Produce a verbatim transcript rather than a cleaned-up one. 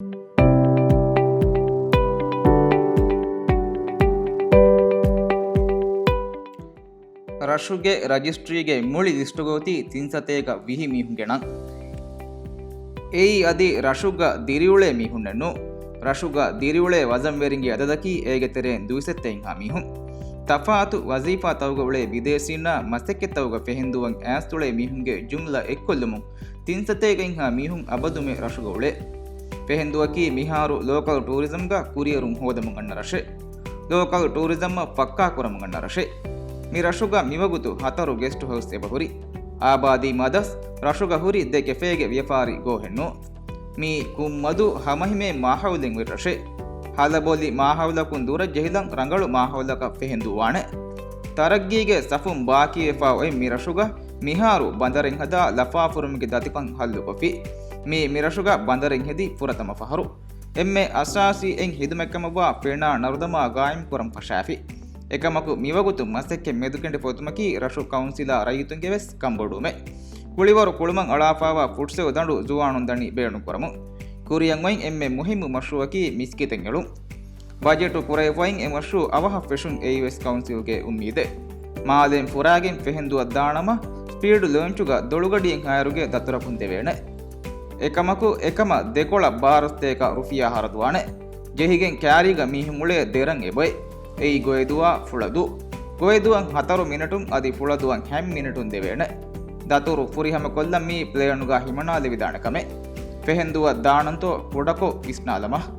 ރަށުގެ ރަޖިސްޓްރީގެ މުޅި ލިސްޓުގަ އޮތީ ތިން ސަތޭކަ ވިހި މީހުންގެ ނަން. އެއީ އަދި ރަށުގަ ދިރިއުޅޭ މީހުންނެއް ނޫން. ރަށުގަ ދިރިއުޅޭ ވަޒަންވެރިންގެ އަދަދަކީ އޭގެ ތެރެއިން ދުއިސައްތައެއްހާ މީހުން. ތަފާތު ވަޒީފާތަކުގަ އުޅޭ ބިދޭސީންނާ މަސައްކަތްތަކުގަ ފެހެންދޫއަށް އައިސް އުޅޭ މީހުންގެ ޖުމްލަ އެއްކޮށްލުމުން ތިން ސަތޭކައެއްހާ މީހުން އަބަދުމެ ރަށުގަ އުޅޭ. ފެހެންދޫއަކީ މިހާރު ލޯކަލް ޓޫރިޒަމްގަ ކުރިއެރުން ހޯދަމުން އަންނަ ރަށެއް. ލޯކަލް ޓޫރިޒަމްއަށް ފައްކާ ކުރަމުން އަންނަ ރަށެއް. މި ރަށުގަ މިވަގުތު ހަތަރު ގެސްޓް ހައުސް އެބަހުރި. އާބާދީ މަދަސް ރަށުގަ ހުރި ދެ ކެފޭގެ ވިޔަފާރި ގޯހެއް ނޫން. މީ ކުށްމަދު ހަމަހިމޭން މާހައުލެއް ހުރި ރަށެއް. ހަލަބޮލި މާހައުލަކުން ދުރަށް ޖެހިލަން ރަނގަޅު މާހައުލަކަށް ފެހެންދޫ ވާނެ. ތަރައްގީގެ ސަފުން ބާކީވެފާ އޮތް މި ރަށުގަ މިހާރު ބަނދަރެއް ހަދާ ލަފާފުރުމުގެ ދަތިކަން ހައްލުކޮށްފި. މީ މި ރަށުގަ ބަނދަރެއް ހެދި ފުރަތަމަ ފަހަރު. އެންމެ އަސާސީ އެއް ހިދުމަތްކަމަށްވާ ފެނާ ނަރުދަމާ ގާއިމްކުރަން ފަށާފި. އެކަމަކު، މިވަގުތު މަސައްކަތް މެދުކެނޑިފަ އޮތުމަކީ ރަށު ކައުންސިލާ ރައްޔިތުންގެ ވެސް ކަންބޮޑުވުމެއް. ކުޅިވަރު ކުޅުމަށް އަޅާފާވާ ފުޓްސަލް ދަނޑު ޒުވާނުން ދަނީ ބޭނުންކުރަމުން. ކުރިއަށް އޮތް އެންމެ މުހިއްމު މަޝްރޫއަކީ މިސްކިތެއް އެޅުން. ބަޖެޓު ކުރެވިފައި އެ މަޝްރޫއު އަވަހަށް ފެށުން އެއީ ވެސް ކައުންސިލްގެ އުއްމީދެއް. މާލެއިން ފުރާގެން ފެހެންދުއަށް ދާނަމަ، ސްޕީޑް ލޯންޗުގަ ދޮޅުގަޑިއެއް ހާއިރުގެ ދަތުރަކުން ދެވޭނެ. އެކަމަކު، އެކަމަށް ދެކޮޅަށް ބާރަ ސަތޭކަ ރުފިޔާ ހަރަދުވާނެ. ޖެހިގެން ކާރީގަ މީހުން އުޅޭ ދެ ރަށް އެބައޮތް. އެއީ ގޮއިދުއާ ފުޅަދޫ. ގޮއިދުއަށް ހަތަރު މިނެޓުން އަދި ފުޅަދުއަށް ހަތް މިނެޓުން ދެވޭނެ. ދަތުރު ފުރިހަމަކޮށްލަން މީ ޕްލޭނުގަ ހިމަނާލެވިދާނެ ކަމެއް. ފެހެންދުއަށް ދާނަންތޯ ކުޑަކޮށް ވިސްނާލަމާ.